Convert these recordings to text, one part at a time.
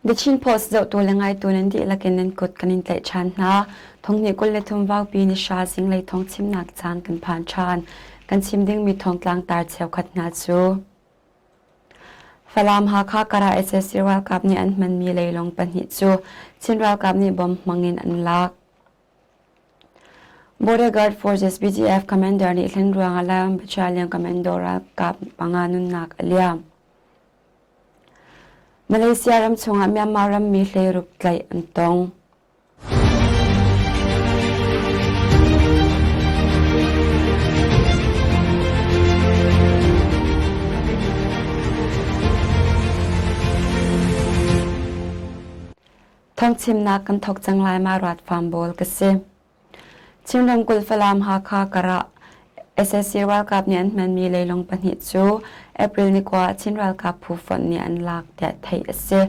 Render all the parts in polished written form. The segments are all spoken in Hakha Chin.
The Chin Post zohtu le ngaitu nan dihlak in nan kut kan in tlaih ṭhan hna. Thonghnih 23 vaupi ni hra zinglei thawng chimnak caan kan phan ṭhan. Kan chim dingmi thawngtlang tar cheukhat hna cu Falam Hakha kar ah sac ralkap nih an hmanmi leilawng pahnih cu Chin ralkap nih bomb hmangin an lak. Border Guard Forces BGF commander nih hlen ruangah Lion Battalion commando ralkap panga nunnak a liam. Malaysia ram chungah Myanmar rammi hleiruk tlaih an tong. Thawngchimnak kan thawk cang lai ma ruat farm bawl ka si. Chin ramkulh Falam Hakha karah sac ralkap nih an hmanmi leilung pahnih cu April ni kua Chin ralkap phu fonh nih an lak tiah theih a si.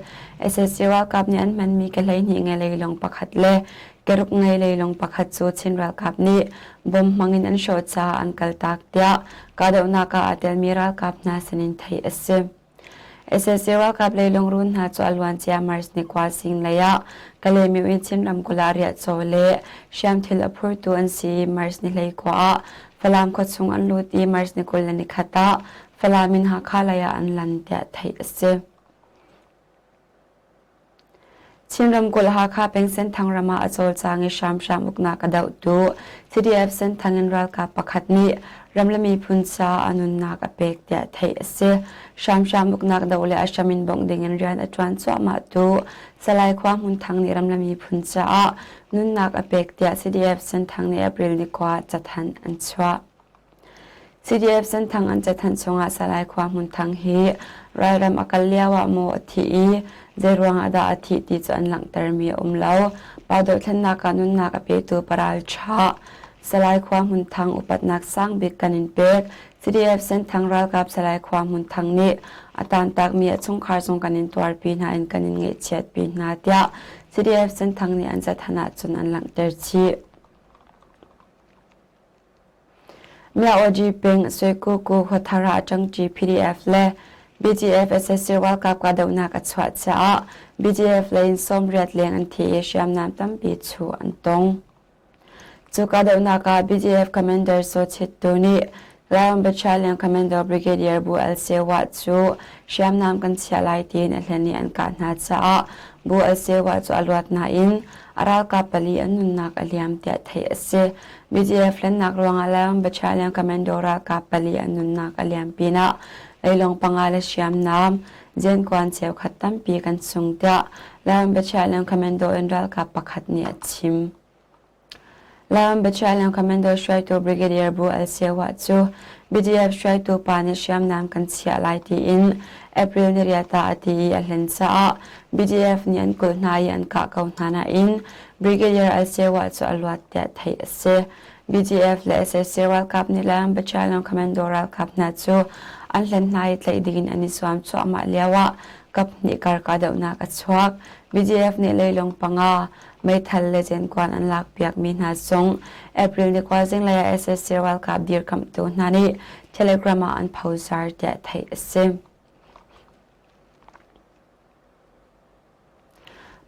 Sac ralkap nih an hmanmi ke 12 ngei leilung pakhat le keruk ngei leilung pakhat cu Chin ralkap nih bom hmangin an hrawh caah an kaltak tiah kahdohnak ah aa telmi ralkap hna sinin theih a si. Sac ralkap lei lungrun hna cu a luancia March ni kua zinglei ah Kalaymyo in Chin ramkulh ah riahcaw le hriamthil a phurtu an si i March ni 19 ah Falam khuachung an lut i March ni 21 ah Falam in Hakha lei ah an lan tiah theih a si. Chin ramkulh Hakha peng Senthang ram ah a cawlcang i hramhram uknak a dohtu CDF Senthang in ralkap pakhat nih ram le miphun caah a nunnak a pek tiah theih a si. Hramhram uknak doh le a hram in bawmh ding in rian a ṭuan cuahmahtu Salai Khua Hmun Thang nih ram le miphun caah nunnak a pek tiah CDF Senthang nih April ni kua cathanh an chuah. CDF Senthang an cathanh chungah Salai Khua Hmun Thang hi ralram a kal lio ah maw a thih i zeiruang ah dah a thih ti cu an langhtermi a um lo. Pa dohthlennak ah nunnak a petu paral ṭha Salai Khua Hmun Thang upatnak sang bik kan in pek. CDF Senthang ralkap Salai Khua Hmun Thang nih a taantakmi a chungkhar zong kan in tuarpi hna in kan in ngaihchiatpi hna tiah CDF Senthang nih an cathanh ahcun an langhter chih. Myaoji peng Suikuku khuathar ah ṭangṭi PDF le BGF sac ralkap kahdohnak a chuah caah BGF lei in 80 leng an thi i hriamnam tampi chuh an tong. Cu kahdohnak ah BGF Commander Saw Chit Tu nih Lion Battalion Commander Brigadier Bu Al Se Wah cu hriamnam kan chiah lai tiin a hlen i an kah hna caah Bu Al Se Wah cu a luat nain a ralkap pali an nunnak a liam tiah theih a si. BGF hlennak ruangah Lion Battalion Commando ralkap pali an nunnak a liam pinah leilawng panga le hriamnam zenkuan cheukhat tampi kan sung tiah Lion Battalion Commando in ralkap pakhat nih a chim. Lion Battalion Commando hruaitu Brigadier Bu Al Sewa cu BDF hruaitu pa nih hriamnam kan chiah lai tiin April ni riat ah a ti i a hlen caah BDF nih an kulh hna i an kah ko hna nain Brigadier Al Sewa cu a luat tiah theih a si. BGF le sac ralkap nih Lion Battalion Commando ralkap hna cu an hlen hna i tlaih dingin an i zuam cuahmah lioah kaphnih kar kahdohnak a chuak. BGF nih leilung panga meithal le zenkuan an lakpiakmi hna zong April ni kua zinglei ah sac ralkap dirkamhtu hna nih Telegram ah an phozar tiah theih a si.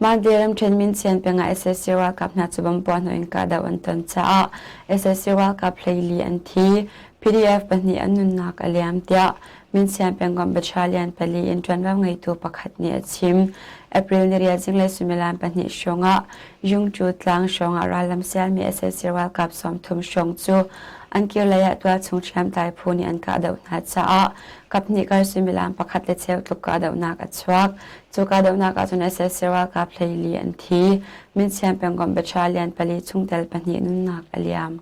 Mante ramṭhen Minsian peng ah sac ralkap hna cu bomb puahhnawh in kahdoh an ton caah sac ralkap 14 an thi, PDF pahnih an nunnak a liam tiah Minsian pengkomh battalion pali in ṭuanvo ngeitu pakhat nih a chim. April ni riat zinglei suimilam pahnih hrawng ah Yungcu tlang hrawng ah rallam sialmi sac ralkap 30 hrawng cu an kirlei ah tualchung hriamtlai phu nih an kahdoh hna caah kaphnih kar suimilam pakhat le cheu tluk kahdohnak a chuak. Cu kahdohnak ahcun sac ralkap 14 an thi. Minsian pengkomh battalion pali chungtel pahnih nunnak a liam.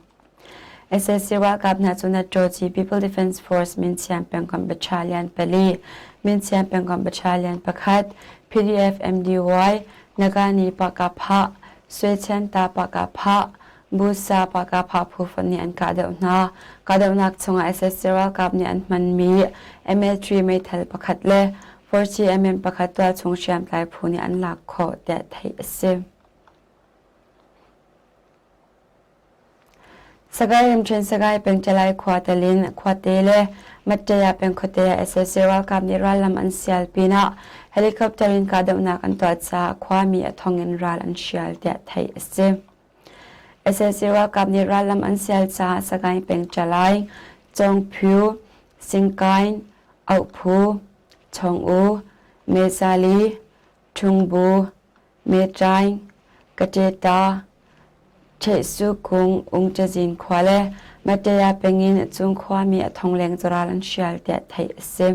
Sac ralkap hna cu Naṭawci People Defense Force Minsian pengkomh battalion pali, Minsian pengkomh battalion pakhat, PDF MDY, Nagani Pakapha, Suechenta Pakapha, Busa Pakapha phu fonh nih an kahdoh hna. Kahdohnak chungah sac ralkap nih an hmanmi ML3 meithal pakhat le 40mm pakhat tualchung hriamtlai phu nih an lak khawh tiah theih a si. Sagaing ramṭhen Sagaing peng Ṭalai khua tel in khuate le Mattaya peng khuate ah sac ralkap nih rallam an sial pinah helicopter in kahdohnak an tuah caah khuami a thong in ral an hrial tiah theih a si. Sac ralkap nih rallam an sial caah Sagaing peng Ṭalai, Cawngphyu, Singkain, Auhphu, Chawng-u, Mesali, Ṭhungbu, Meṭaing, Kateta, Ṭhehsu kung Ungṭazin khua le Mattaya peng in a cung khuami a thong leng cu ral an hrial tiah theih a si.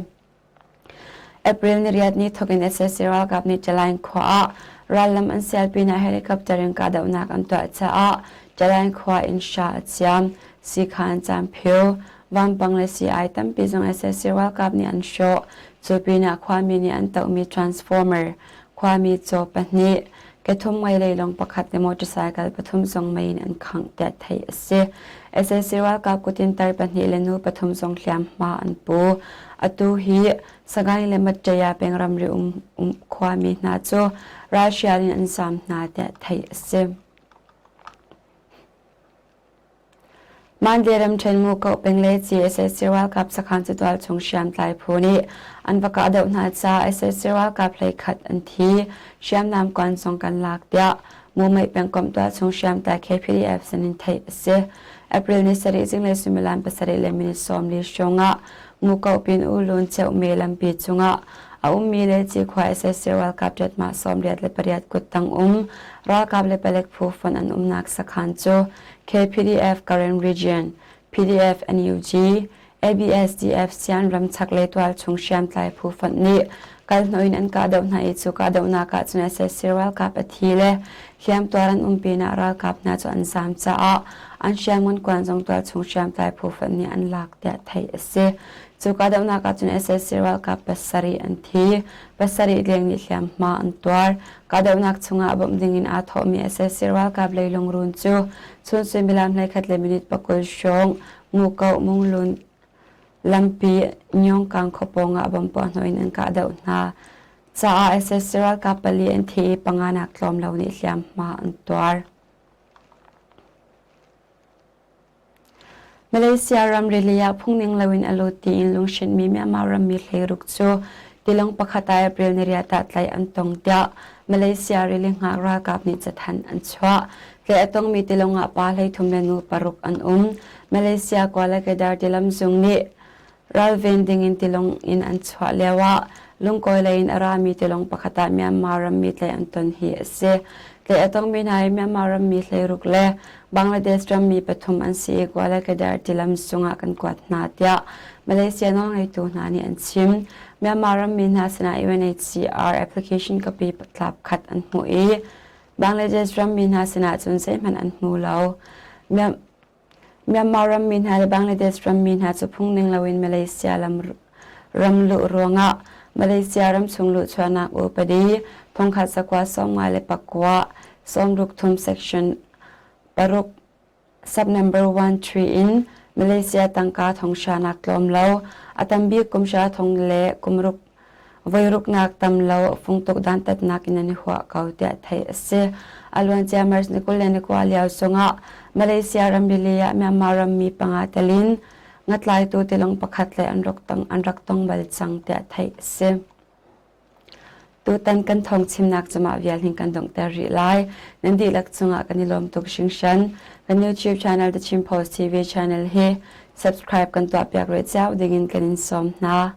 April niriat ni thawk in sac ralkap nih Ṭalaing khua ah rallam an sial pinah helicopter in kahdohnak an tuah caah Ṭalaing khua in hra a ciam. Sikhan Camphiu, vampang le sii-ai tampi zong sac ralkap nih an hrawh. Cu pinah khuami nih an tohmi transformer, Khuami caw pahnih, kethum ngei leilawng pakhat le motorcycle pathum zong mei in an khangh tiah theih a si. Sac ralkap kutintar pahnih le nu pathum zong hliamhma an pu. Atu hi Sagaing le Mattaya peng ramri um, um khuami hna cu ralhrial in an zaam hna tiah theih a si. Mandalay ramṭhen Mukoh peng le CSSC ralkap sakhan cu tualchung hriamtlai phu nih an va kahdoh hna caah sac ralkap 11 an thi, hriamnam kuan zong kan lak tiah Mumeih pengkomh tualchung hriamtlai KPDF sin in theih a si. April ni sarih zinglei suimilam pasarih le minute 40 hrawng ah Mukoh pin U Lun Cheukme lampi cungah a ummi le Cikhua sac ralkap ṭetmah 88 kuttang um ralkap le palek phu fonh an umnak sakhan cu KPDF Karen Region, PDF NUG, ABSDF Sian chaklei tualchung hriamtlai phu fonh nih kalhnawh in an kahdoh hna i cu kahdohnak ah cun sac ralkap a thi le hliamtuar an um pinah ralkap hna cu an zaam caah an hriamngan kuan zong tualchung hriamtlai phu fonh nih an lak tiah theih a si. Cu kahdohnak ah cun sac ralkap pasarih an thi, pasarih leng nih hliamhma an tuar. Kahdohnak chungah bawmh dingin aa thawhmi sac ralkap lei lungrun cu chun suimilam 11 le minute 20 hrawng Mukoh Munglun lampi Nyongkang khua pawngah bomb puahhnawh in an kahdoh hna caah sac ralkap pali an thi i panga nak tlawm lo nih hliamhma an tuar. Malaysia ram rili ah phungning loin a lut tiin lunghrinhmi Myanmar rammi hleiruk cu tilawng pakhat ah April niriat ah tlaih an tong tiah Malaysia rili hngak ralkap nih cathanh an chuah. Tlaih a tongmi tilawng ah pa 33 le nu paruk an um. Malaysia Kuala Kedah tilam zung nih Ralven dingin tilawng in an chuah lioah lungkawi lei in a rami tilawng pakhat ah Myanmar rammi tlaih an ton hi a si. Tlaih a tongmi hna hi Myanmar rammi 16 le Bangladesh rammi pathum an si i Kuala Kedah tilam cungah kan kuat hna tiah Malaysia nawlngeitu hna nih an chim. Myanmar rammi hna sinah UNHCR application copy tlap khat an hmuh i Bangladesh rammi hna sinah cun zeihmanh an hmu lo. Myanmar rammi hna le Bangladesh rammi hna cu phungning loin Malaysia ram luh ruangah Malaysia ramchung luhchuahnak upadi thongkhat zakua 59 63 section paruk sub number 1 3 in Malaysia tangka thonghranak tlawm lo a tambik kum hra thong le kum ruk Voiruknak tam lo fungtuk dantatnak in an i huah ko tiah theih a si. A luancia March ni 21 lio zongah Malaysia ramri ah Myanmar rammi panga tel in ngatlaitu tilawng pakhat le an rak tong, an rak tong bal cang tiah theih a si. Tutan kan thawng chimnak cumah vial hin kan donghter rih lai. Nan dihlak cungah kan i lawm tuk hringhran. Kan YouTube channel The Chin Post TV channel hi subscribe kan tuah piak rih cio dingin kan in sawm hna.